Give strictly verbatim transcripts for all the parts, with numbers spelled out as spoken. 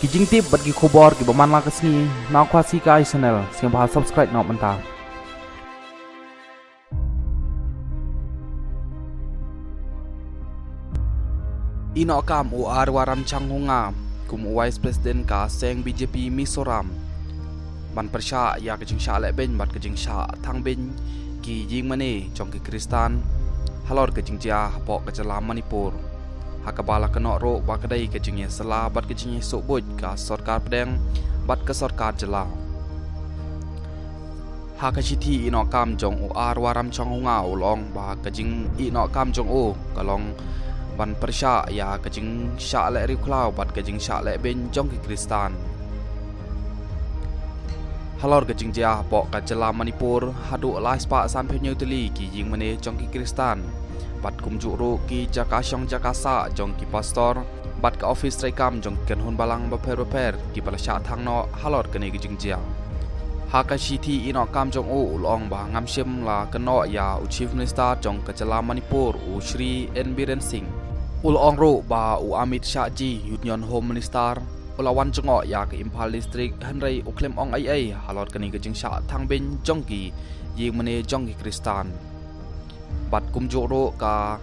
Ki jingtip bad ki khubor kiba man la ka sngi na Khasi Kai Channel, sngewbha subscribe noh mynta. Ïehnoh kam u R Waramchang Hungha kum u Vice President ka seng B J P Mizoram ban pyrshah ïa ka jingshah lehbeiñ bad ka jingshah thangbeiñ ki ïingmane jong ki Khristan halor ka jingjia hapoh ka jylla Manipur, ha kaba la kynnoh ruh ba ka dei ka jingïasylla bad ka jingïasohbuit ka sorkar pdeng bad ka sorkar jylla. Ha ka shithi ïehnoh kam jong u R Waramchang Hungha u la ong ba ka jingïehnoh kam jong u ka long ban pyrshah ïa ka jingshah leh riewkhlaw bad ka jingshah lehbeiñ jong ki Khristan halor ka jingjia hapoh ka jylla Manipur, haduh lai spah sanphew hynñiew tylli ki ïingmane jong ki Khristan bad kumjuh ruh ki jaka shong jaka sah jong ki pastor bad ka office treikam jong ki kynhun balang bapher bapher kiba la shah thang noh halor kane ka jingjia. Ha ka shithi ïehnoh kam jong u u la ong ba ngam shym la kynnoh ïa u Chief Minister jong ka jylla Manipur, u Shri N Biren Singh. U la ong ruh ba u Amit Shah ji, Union Home Minister, u la wan jngoh ïa ka Imphal District, hynrei u khlem ong ei ei halor kane ka jingshah thangbeiñ jong ki ïingmane jong ki Khristan. Bad kumjuh ruh ka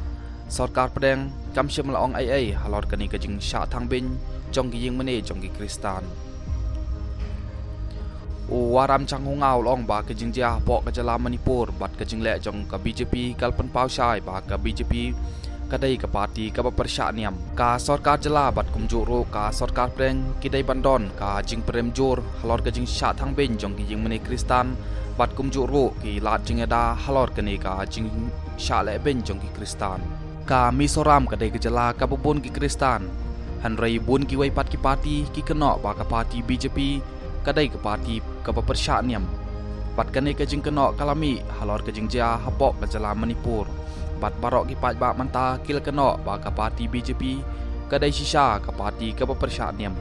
sorkar pdeng kam shym la ong ei ei halor kane ka jingshah thangbeiñ jong ki ïingmane jong ki Khristan. U Waramchang Hungha u la ong ba ka jingjia hapoh ka jylla Manipur bad ka jingleh jong ka B J P ka la pynpaw shai ba ka B J P ka dei ka party kaba pyrshah niam. Ka sorkar jylla bad kumjuh ruh ka sorkar pdeng ki dei ban don ka jingpyrem jur halor ka jingshah thangbeiñ jong ki ïingmane Khristan bad kumjuh ruh ki lad jingïada halor kane ka jingshah lehbeiñ jong ki Khristan. Ka Mizoram ka dei ka jylla kaba bun ki Khristan, hynrei bun kiwei pat ki party ki kynnoh ba ka party B J P ka dei ka party kaba pyrshah niam. Bad kane ka jingkynnoh ka la mih halor ka jingjia hapoh ka jylla Manipur. Bad baroh ki paidbah mynta ki la kynnoh ba ka party B J P ka dei shisha ka party kaba pyrshah niam.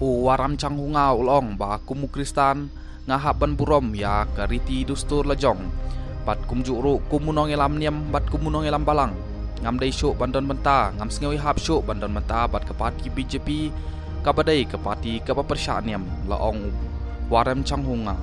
U Waramchang Hungha u la ong ba kum u Khristan nga hap ban burom ïa ka riti dustur la jong. Bad kumjuh ruh kum u nongïalam niam bad kum u nongïalam balang, ngam dei shuh ban don bynta, ngam sngew ïahap shuh ban don bynta bad ka party B J P kaba dei ka party kaba pyrshah niam, la ong u Waramchang Hungha.